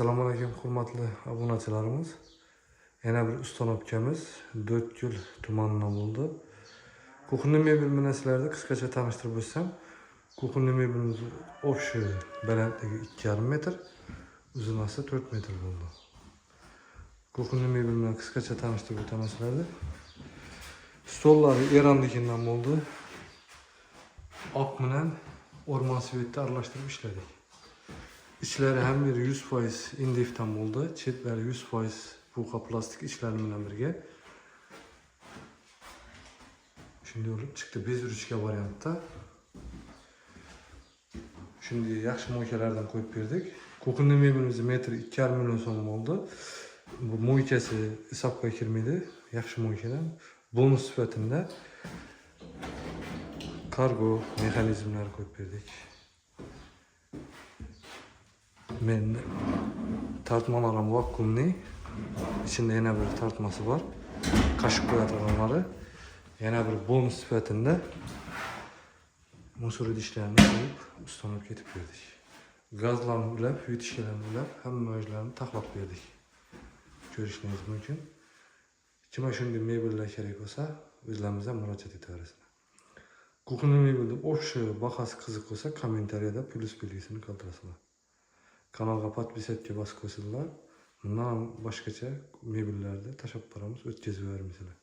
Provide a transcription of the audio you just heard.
Assalomu alaykum, hurmatli obunachilarimiz. Yana bir установка miz To'rtko'l tumanidan bo'ldi. Кухонный mebel bilan sizlarni qisqacha tanishtirib o'tsam, кухонный mebelimiz общий balandligi 2,5 metr, uzunasi 4 metr bo'ldi. Кухонный mebel bilan qisqacha tanishtirib o'taman sizlarni. Stollari Eronnikidan bo'ldi. Oq bilan o'rmon цвет ni aralashtirib ishladik. Ichlari ham bir 100% MDFdan bo'ldi. Chetlari 100% buqa plastik ichlari bilan birga. Shunday bo'lib chiqdi. Без ручка variantda. Shunday yaxshi мойка lardan qo'yib berdik. Кухонный mebelimiz metr 2,5 million so'm bo'ldi. Bu мойка si hisobga kirmaydi. Yaxshi мойка dan. Bonus sifatida kargo mexanizmlari qo'yib berdik. Men tortmalarim vakuumli. Ichida yana bir tortmasi bor. Qoshiq qo'yadiganlari. Yana bir bonus sifatida мусор idishlarini qo'yib, установка etib berdik. Gazlarni ulab, вытяжка larni ulab, hamma joylarini taxlab berdik. Ko'rishingiz mumkin. Kimga shunday mebellar kerak bo'lsa, o'zlarimizdan murojaat etaverasizlar. Кухонный mebelni общий bahasi qiziq bo'lsa, kommentariyada plyus belgisini qoldirasizlar. Kanalga подписаться bosib qo'ysanglar, bundan ham boshqacha mebellarni tashlab boramiz, o'tkazib bermaysizlar.